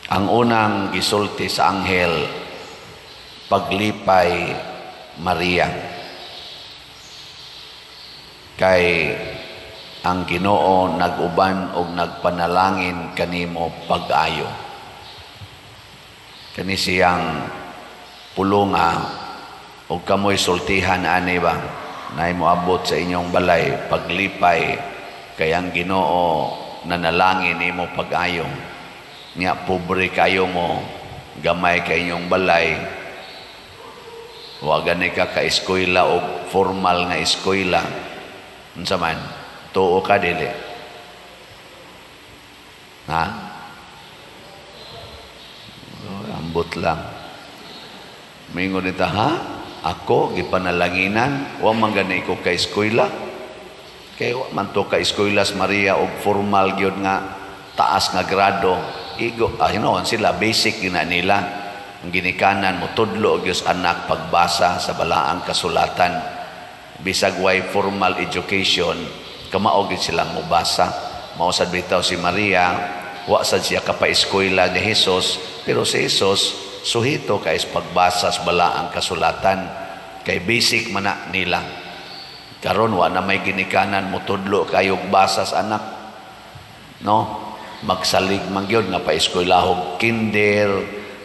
Ang unang gisulti sa anghel, "Paglipay, Maria. Kay ang Ginoo nag-uban og nagpanalangin kanimo pag-ayo." Kani siyang pulunga og kamoy sultihan ani ba nay moabot sa inyong balay, "Paglipay kay ang Ginoo nanalangin nimo pag-ayo." Nya pobre kayo mo, gamay kay inyong balay, wa gani ka ka-eskwela og formal nga eskwela, unsa man, tuo ka, dili ha? Oh, ambot lang. Mingon nita, "Ha, ako gipanalanginan, wa man gani ko ka eskwela?" Kay wa man to ka eskwela Maria og formal gyud nga taas nga grado. Igo ah, hinuon sila, basic gina nila. Ang ginikanan mo tudlo og anak pagbasa sa balaang kasulatan. Bisag way formal education, kamao gid silang mobasa. Mao sad bitaw si Maria, wa sad siya kapaeskwela ni Jesus, pero si Jesus suhito kay pagbasa sa balaang kasulatan kay basic man na nila. Karon wa na may ginikanan motudlo kayog basa sa anak, no? Magsalig man gyud nga paeskwelahog kinder,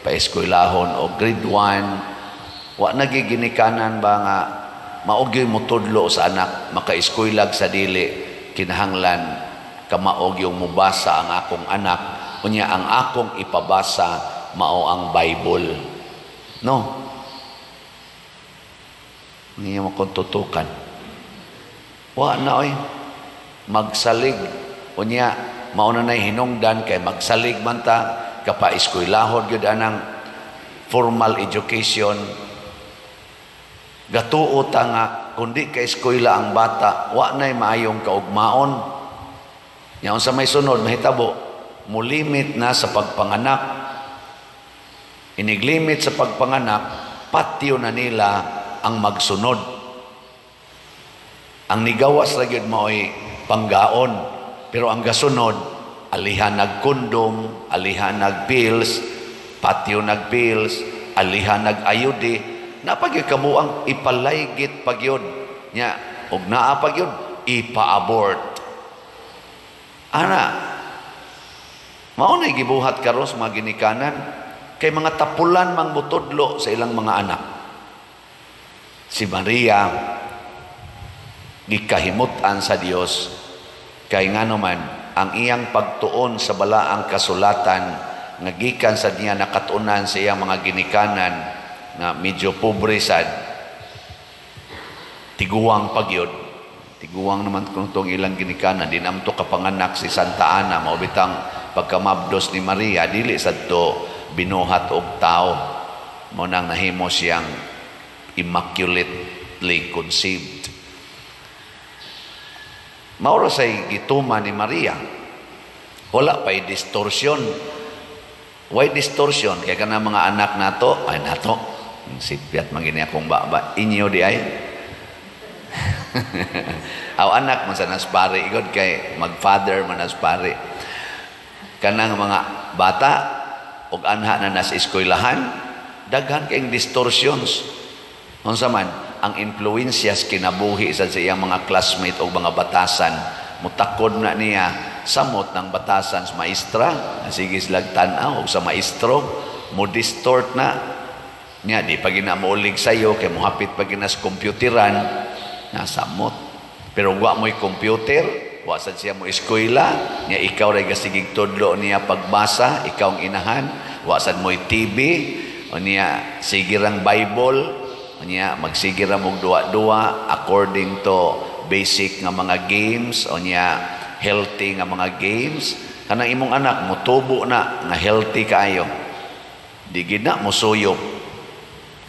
paeskwelahon og grade 1. Wa na giginikanan ba nga mao gyud motudlo sa anak, makaeskwelag sa dili, kinahanglan kamao yung mubasa ang akong anak. Unya ang akong ipabasa mao ang Bible, no? Niya mo kung tutukan, wa na oy magsalig. Unya mao na nay hinungdan kay magsalig man ta kapaeskwelahon gyud anang formal education. Gatuo ta nga kung di ka eskwela ang bata, wa nay maayong kaugmaon. Nya unsa may sunod mahitabo? Mulimit na sa pagpanganak. Iniglimit sa pagpanganak, patyo na nila ang magsunod. Ang nigawas ra gyud maoy panggaon, pero ang gasunod, alihan nag-condom, alihan nag-pills, patyo nag-pills, alihan nag-IUD, napagyud kabuang ipalaygit pagyud nya og naa pagyud ipa-abort ana. Mao na gibuhat karon sa mga ginikanan kay mga tapulan mang mutudlo sa ilang mga anak. Si Maria gikahimut-an sa Dios kay ngano man ang iyang pagtuon sa balaang kasulatan nga gikan sa niya nakatunan sa iyang mga ginikanan nga medyo pobre sad, tiguang pagyod, tiguang naman kung tong ilang ginikanan. Di naman to kapanganak si Santa Ana. Mao bitang pagkamabdos ni Maria dili sadto binuhat og tao. Mo nang nahimo siyang immaculately conceived. Mao ra say gituman ni Maria. Wala pa'y distortion. Why distortion? Kaya kana mga anak nato, ay nato, sipyat man gini akong baba. Inyo di ay. Aw anak man sa naspari god kay mag-father man naspari. Kanang mga bata og anha na nas eskwelahan, daghan kayong distortions. Unsa man ang influensyas kinabuhi sa iyang mga classmate o mga batasan, mutakod na niya samot ng batasan sa maestra, sige silag tan-aw sa maestro, mo distort na niya. Di pa gina moolig sayo kay mohapit pa gina sa computeran na samot. Pero wa mo'y computer, wa sad siya mo eskwela niya, ikaw ray gasigig tudlo niya pagbasa, ikaw ang inahan. Wa sad mo'y TV o niya sige rang Bible. Unya magsige ra mog duwa-duwa according to basic nga mga games o niya healthy nga mga games. Kanang imong anak motubo na nga healthy kaayo, di gid na mosuyop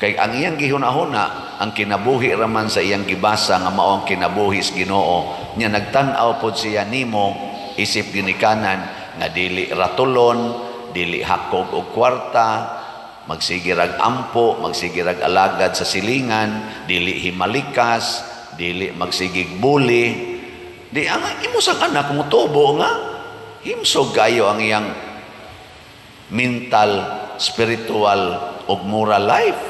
kay ang iyang gihuna-huna ang kinabuhi raman sa iyang gibasa nga mao ang kinabuhi sa Ginoo. Nya nagtan-aw pod siya nimo isip ginikanan nga dili ratulon, dili hakog og kwarta, magsigirag ampo, magsigirag alagad sa silingan, dili himalikas, dili magsigig buli. Di ang imo sang anak motubo nga himsog kayo ang iyang Mental, spiritual ug moral life.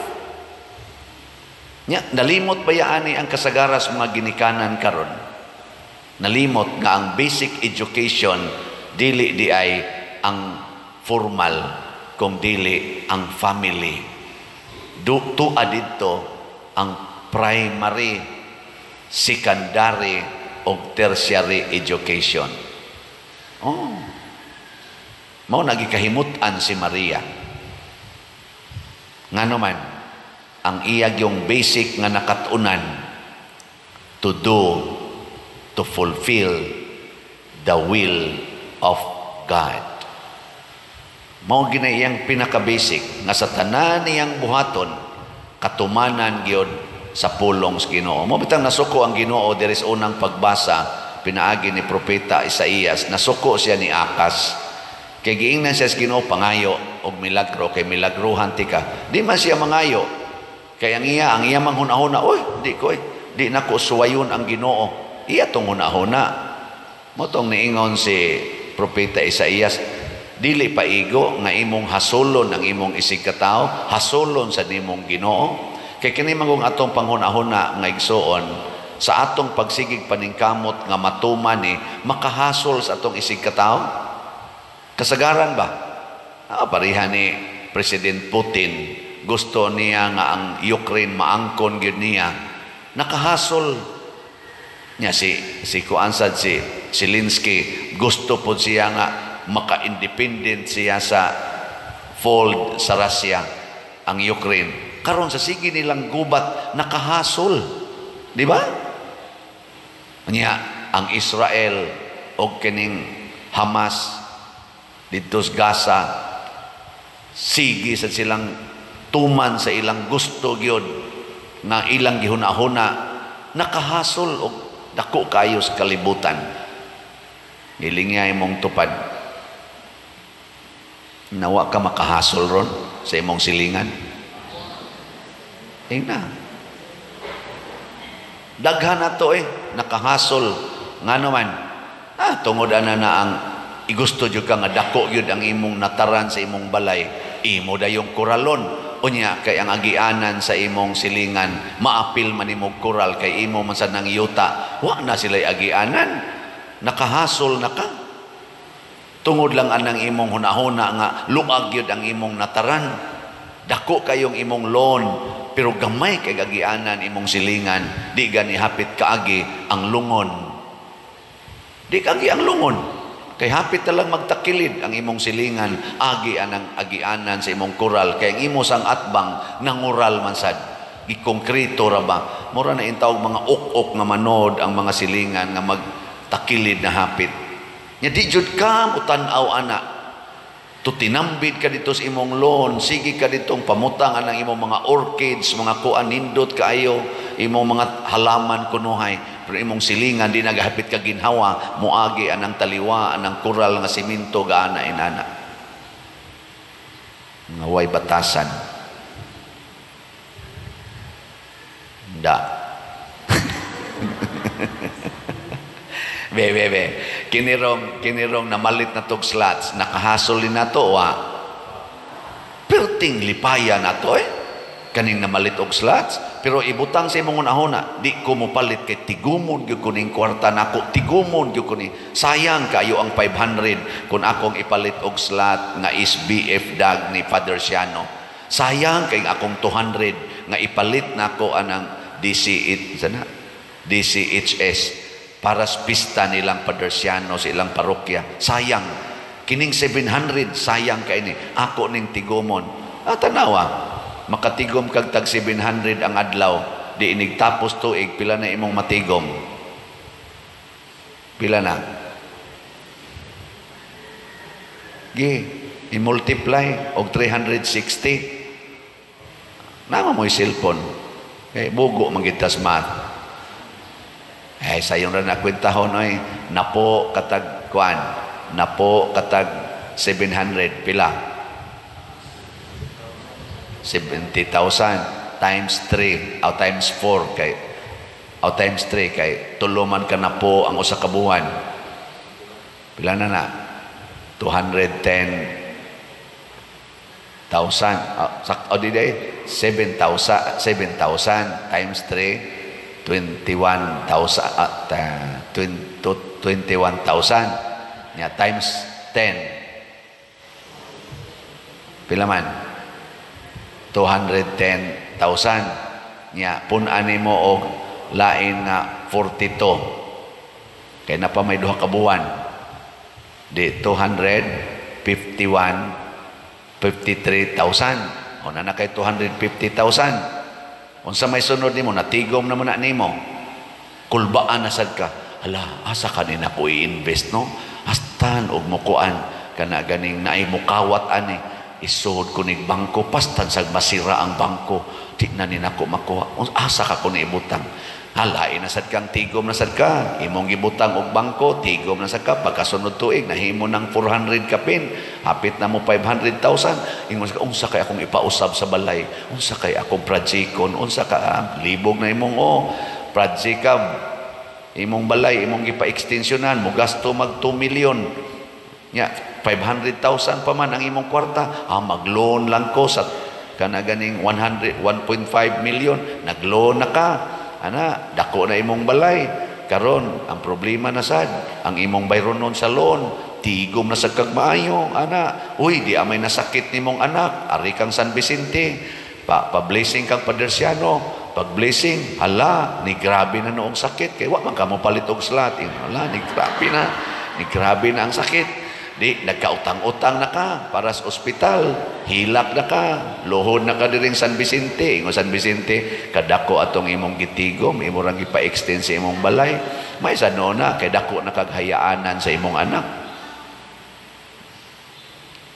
Nya, nalimot ba yaani ang kasagaras mga ginikanan karon? Nalimot nga ang basic education dili di ay ang formal kung dili ang family. Tua didto ang primary, secondary o tertiary education. Oh. Mao nagikahimut-an si Maria. Ngano man, ang iya yung basic nga nakatunan to do, to fulfill the will of God. Mao gina iyang pinaka-basic nga sa tanan niyang buhaton, katumanan gyud sa pulong sa Ginoo. Mao bitang nasuko ang Ginoo diri sa unang pagbasa pinaagi ni propeta Isaías, nasuko siya ni Akas. Kay giingnan siya sa Ginoo, "Pangayo og milagro kay milagruhan tika." Di man siya mangayo. Kay ang iya manghuna-huna, "Oy, di ko eh, di nako suwayon ang Ginoo." Iya tong hunahuna. Mao tong niingon si propeta Isaías, "Dili pa igo nga imong hasulon ang imong isig katawo, hasulon sa nimong Ginoo." Kay kini mangong atong panghuna-huna nga igsuon sa atong pagsigig paningkamot nga matuman ni makahasol sa atong isig katawo. Kasagaran ba? Pareha ni President Putin, gusto niya nga ang Ukraine maangkon gyud niya. Nakahasol niya si kuan sad, si Zelensky, gusto pod siya nga maka-independent siya sa fold sa Russia ang Ukraine. Karon sa sige nilang gubat, nakahasol. Di ba? Nya ang Israel og kining Hamas didto sa Gaza, sige sa silang tuman sa ilang gusto gyud nga ilang gihuna-huna, nakahasol og dako kayo sa kalibutan. Gilingya imong tupad. Nawa ka makahasol ron sa imong silingan. Ingna. Daghan na to eh, nakahasol. Ngano man? Tungod ana na ang igusto jud ka nga dako gyud ang imong nataran sa imong balay. Imo dayong kuralon. Unya kay ang agianan sa imong silingan, maapil man imong kural kay imo man sa nang yuta. Wa na sila agianan. Nakahasol na ka. Tungod lang anang imong hunahuna nga luag gyud ang imong nataran. Dako kayong imong lawn, pero gamay kay agianan imong silingan, di gani hapit kaagi ang lungon. Di kaagi ang lungon. Kay hapit na lang magtakilid ang imong silingan, agi anang agianan sa imong kural, kay ang imo sang atbang nangural man sad. Gikongkrito ra ba? Mura na intawog mga ok-ok nga manod ang mga silingan nga magtakilid na hapit. Nya di jud ka mutan-aw ana. Tutinambid ka dito sa imong lawn, sige ka ditong pamutang anang imong mga orchids, mga kuan, nindot kaayo, imong mga halaman kunuhay. Pero imong silingan di nagahapit ka ginhawa, muagi anang taliwa, anang kural nga simento gaana inana. Nga way batasan. Da. Be, be, be. Kinirong namalit na tog slots, nakahasol din na to, wa. Perting lipaya na to, eh. Kaning namalit og slots. Pero ibutang sa imong unahuna, di ko mopalit kay tigumon gyud ko ning kwarta nako, tigumon gyud ko ni. Sayang kayo ang 500 kung akong ipalit og slot nga is BF dag ni Father Siano. Sayang kay akong 200 nga ipalit nako anang DC sana DCHS para sa pista nilang Father Siano sa ilang parokya. Sayang kining 700, sayang kay ni ako ning tigumon. Tanawa, makatigom kag tag 700 ang adlaw, di inig tapos tuig, pila na imong matigom? Pila na? Gi, i-multiply og 360. Nama mo'y cellphone. Kay bugo man gid tas math. Eh, sayon ra na kwentahon oy, napo katag kuan, napo katag 700 pila? 70,000 times 3 o times 4 kay o times 3 kay tulo man ka na po ang usa ka buwan. Pila na na? 210 Thousand. O di day, 7,000, 7,000 times 3, 21,000, 21,000. Nya, times 10. Pila man? 210,000. Nya, pun-an nimo og lain nga 42. Kay na pa may duha ka buwan. Di 251 53,000. O na na kay 250,000. Unsa may sunod nimo, natigom na mo na nimo. Kulbaan na sad ka. Hala, asa ka ni nako i-invest, no? Hastan og mukuan kana ganing naay mukawat ani. Isuod ko nig bangko, pastan sag masira ang bangko. Di na ni nako makuha. Asa ka ko ni ibutang? Hala, na sad kang tigom na sad ka. Imong gibutang og bangko, tigom na sad ka. Pagkasunod tuig, nahimo ng 400 kapin. Hapit na mo 500,000. Ingon ka, unsa kay akong ipausab sa balay? Unsa kay akong projecton? Unsa ka, libog na imong, oh, project ka. Imong balay, imong gipa-extensionan, mo gasto mag 2 million. Nya, 500,000 pa man ang imong kwarta. Ah, mag-loan lang ko sa kana ganing 100, 1.5 million. Nag-loan na ka. Ana, dako na imong balay. Karon, ang problema na sad, ang imong bayronon sa loan, tigom na sad kag maayo, ana. Uy, di amay nasakit nimong anak, ari kang San Vicente. Pa, pa-blessing kang Padersiano. Pag blessing, hala, ni grabe na noong sakit kay wa man ka mo palit og slot. Hala, ni grabe na. Ni grabe na ang sakit. Di, nagkautang-utang na ka para sa ospital. Hilak na ka. Lohod na ka diring San Vicente. Ingon San Vicente, kadako atong imong gitigom, imo rang gipa-extend sa imong balay. May sa nona, kay dako na kaghayaanan sa imong anak.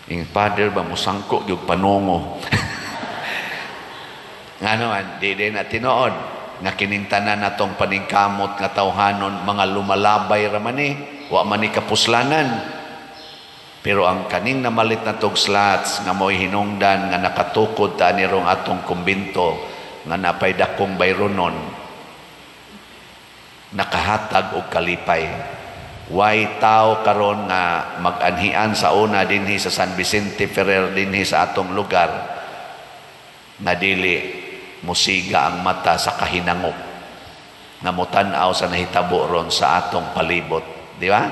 Ing father ba musangko gyud panungo. Ngano man, di din na tinuod nga kining tanan natong paningkamot nga tawhanon, mga lumalabay ra man ni, wa man ni kapuslanan. Pero ang kaning namalit na tog slots nga mo'y hinungdan nga nakatukod ta ni rong atong kumbinto nga napay dakong bayronon, nakahatag og kalipay. Way tao karon nga mag-anhian sa una dinhi sa San Vicente Ferrer, dinhi sa atong lugar, nga dili musiga ang mata sa kahinangop nga motan-aw sa nahitabo ron sa atong palibot, di ba?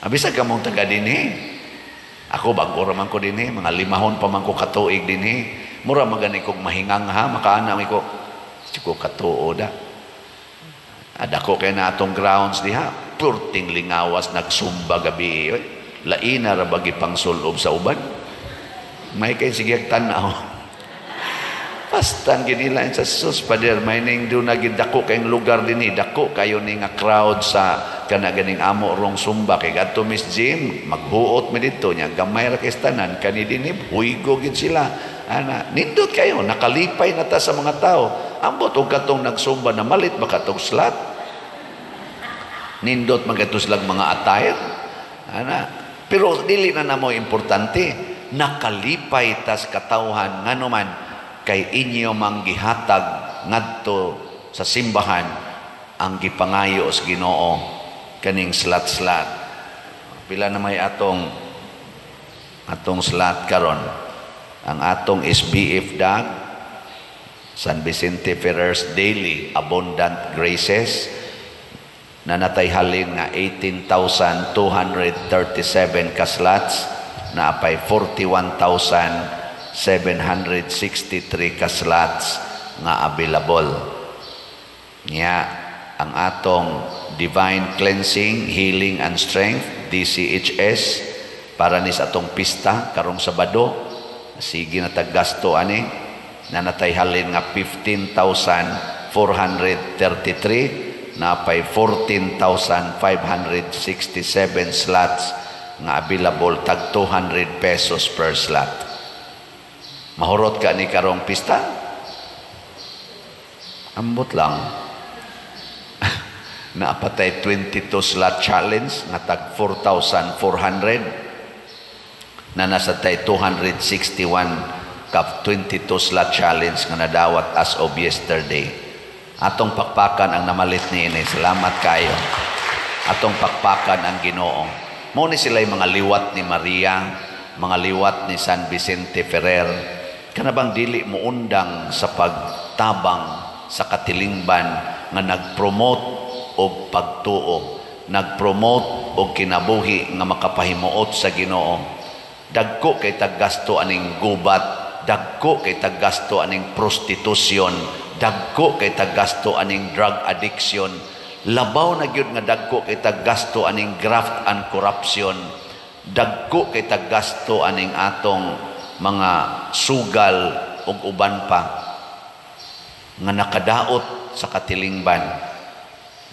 Abisag ka mong taga dinhi. Ako bag-o ra man ko dinhi, mga limahon pa man ko katuig dinhi. Mura magani kog mahingang ha, makaana mi ko. Siko katuo da. Adako kay na atong grounds diha. Purting lingawas nagsumba gabi. Oy, laina ra bagi pangsulob sa uban. May kay sige tan-aw. Pastan ginila sa sus pader may ning do na dako kayong lugar dinhi, dako kayo ni nga crowd sa kana ganing amo rong sumba kay gadto Miss Jim maghuot mi didto nya gamay ra kay tanan kani dinhi huygo gid sila ana. Nindot kayo, nakalipay na ta sa mga tao. Ambot og katong nagsumba na malit ba katong slot, nindot magatos lang mga attire ana, pero dili na namo importante. Nakalipay tas katawhan nganuman kay inyo mang gihatag ngadto sa simbahan ang gipangayo sa Ginoo kaning slot-slot. Pila na may atong atong slot karon? Ang atong SBF DAG, San Vicente Ferrer's Daily Abundant Graces, na natay halin nga 18,237 ka slots, na apay 41,763 ka slots nga available. Nya ang atong Divine Cleansing, Healing and Strength, DCHS, para ni sa atong pista karong Sabado, sige na taggasto ani, na natay halin nga 15,433, na pay 14,567 slots nga available, tag 200 pesos per slot. Mahurot ka ni karong pista? Ambot lang. Naapatay 22 slot challenge nga tag 4,400, na nasa tay 261 ka 22 slot challenge nga nadawat as of yesterday. Atong pakpakan ang namalit niini. Salamat kayo. Atong pakpakan ang Ginoo. Mo ni sila'y mga liwat ni Maria, mga liwat ni San Vicente Ferrer, kanabang dili moundang sa pagtabang sa katilingban nga nagpromote og pagtuo, nagpromote og kinabuhi nga makapahimuot sa Ginoo. Dagko kay taggasto aning gubat, dagko kay taggasto aning prostitusyon, dagko kay taggasto aning drug addiction, labaw na gyud nga dagko kay taggasto aning graft and corruption, dagko kay taggasto aning atong mga sugal ug uban pa nga nakadaot sa katilingban.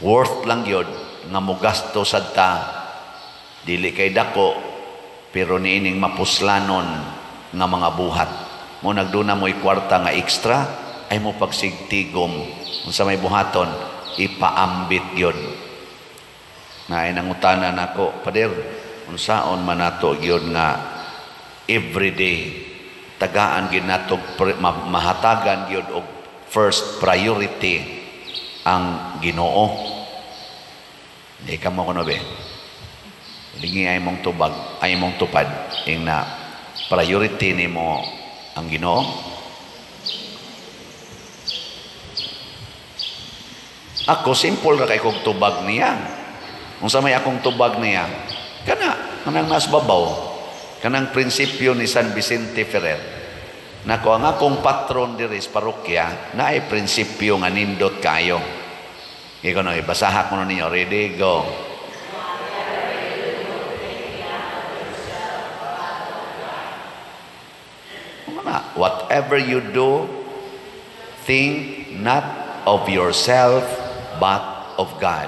Worth lang gyud nga mogasto sad ta, dili kay dako, pero niining mapuslanon nga mga buhat. Mo nagduna mo'y kwarta nga extra, ay mo pagsigtigom unsa may buhaton, ipaambit gyud. Naay nangutana nako, "Pader, unsaon man nato gyud nga everyday tagaan gyud nato, mahatagan gyud og first priority ang Ginoo?" Di ka mo kuno be. Lingi ay mong tubag, ay mong tupad ing na priority nimo ang Ginoo. Ako simple ra kay kog tubag niya. Unsa may akong tubag niya? Kana kanang nas babaw, kanang prinsipyo ni San Vicente Ferrer. Nako, ang akong patron diri sa parokya naay prinsipyo nga nindot kayo. Ikaw no, ibasaha ko ninyo. Ready, go. Whatever you do, think not of yourself, but of God.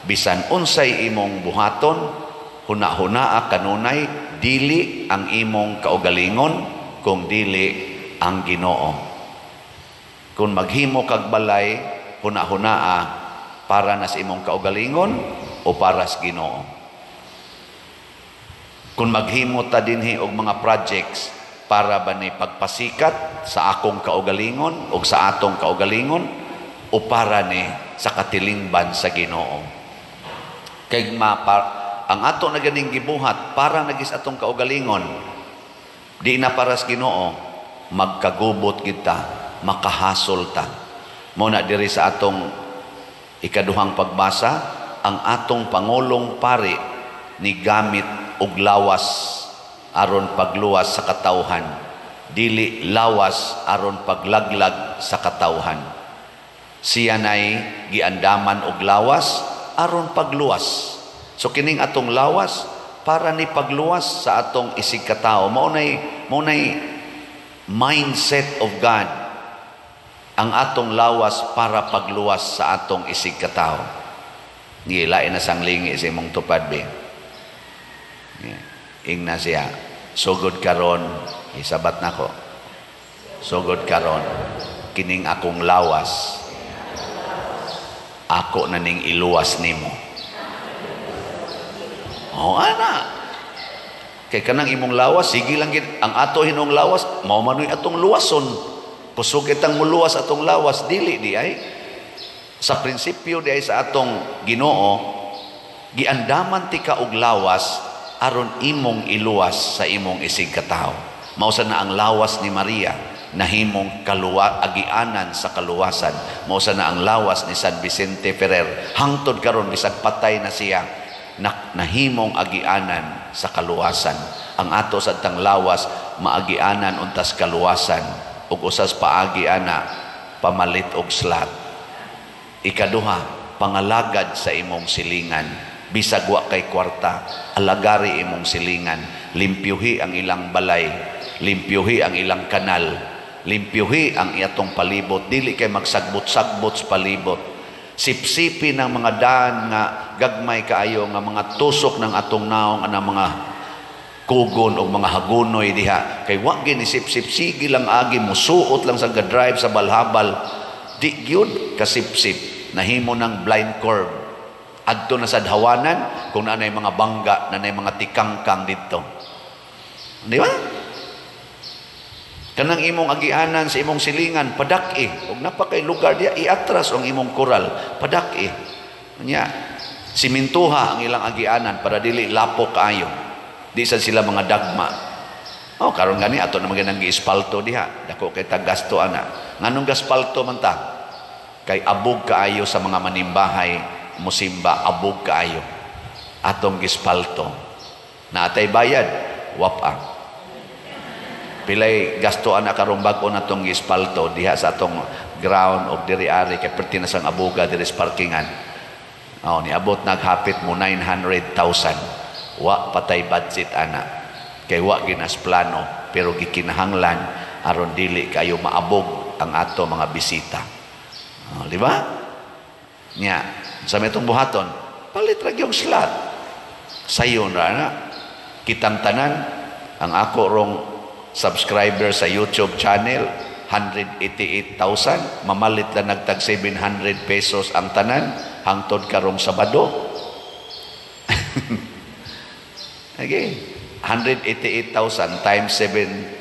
Bisan unsay imong buhaton, huna-hunaa kanunay, dili ang imong kaugalingon, kung dili ang Ginoo. Kung maghimo kag balay, huna-hunaa para na sa imong kaugalingon o para sa Ginoo. Kung maghimo ta dinhi og mga projects para ba ni pagpasikat sa akong kaugalingon o sa atong kaugalingon o para ni sa katilingban sa Ginoo. Kay ang ato na ganing gibuhat para nagis atong kaugalingon, di na para sa Ginoo, magkagubot kita, makahasol ta. Mo na diri sa atong ikaduhang pagbasa, ang atong pangulong pari ni gamit og lawas aron pagluwas sa katawhan, dili lawas aron paglaglag sa katawhan. Siya nay giandaman og lawas aron pagluwas. So kining atong lawas para ni pagluwas sa atong isig katao. Mao nay mindset of God. Ang atong lawas para pagluwas sa atong isig katao. Ngilain na sang lingi sa imong tupad be. Ingna siya, sugod karon, isabat nako. Sugod karon, kining akong lawas, ako na ning iluwas nimo. Oh, ana. Kay kanang imong lawas, sige lang gid ang ato hinong lawas, mao manoy atong luwason. Kusog kitang muluwas atong lawas, dili di ay. Sa prinsipyo di ay sa atong Ginoo, giandaman ti ka og lawas aron imong iluwas sa imong isig katawo. Mao sa na ang lawas ni Maria nahimong agianan sa kaluwasan. Mao sa na ang lawas ni San Vicente Ferrer hangtod karon bisag patay na siya, nahimong agianan sa kaluwasan. Ang ato sa tang lawas maagianan untas kaluwasan ug usas paagi ana pamalit og slat. Ikaduha, pangalagad sa imong silingan. Bisag wa kay kwarta, alagari imong silingan, limpyuhi ang ilang balay, limpyuhi ang ilang kanal, limpyuhi ang atong palibot, dili kay magsagbot-sagbot sa palibot. Sipsipi ng mga daan nga gagmay kaayo nga mga tusok ng atong naong anang mga kugon o mga hagunoy diha. Kay wa gini sipsip, sige lang agi musuot lang sa gadrive sa balhabal. Di gyud kasipsip, nahimo ng blind curve. Adto na sa hawanan kung naanay mga bangga, naanay mga tikangkang didto. Di ba? Kanang imong agianan sa imong silingan, padak-i. Ug napakay lugar diya, iatras ang imong koral, padak-i. Nya, simintuha ang ilang agianan para dili lapok kaayo. Di sad sila mga dagma. Oh, karon gani ato naman ganang giispalto diha. Dako kay tag gasto ana. Nganong gaspalto man ta? Kay abog kaayo sa mga manimbahay, musimba abog kaayo. Atong gispalto. Naatay bayad, wapa. Pilay gasto ana karong bag-o natong gispalto diha sa atong ground og diri ari kay perti na sang abuga diri sa parkingan. Oh, niabot naghapit mo 900,000. Wa patay budget ana. Kay wa ginas plano pero gikinahanglan aron dili kayo maabog ang ato mga bisita. Oh, di ba? Nya, sa may itong buhaton, palit ra yung slot. Sayon ra na. Kitang tanan, ang ako rong subscriber sa YouTube channel, 188,000, mamalit lang nagtag 700 pesos ang tanan, hangtod karong Sabado. Okay. 188,000 times 7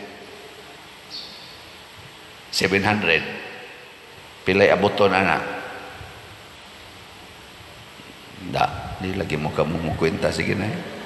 700. Pilay abuton ana? Da, di lagi mo ka mo kwenta, sige na eh.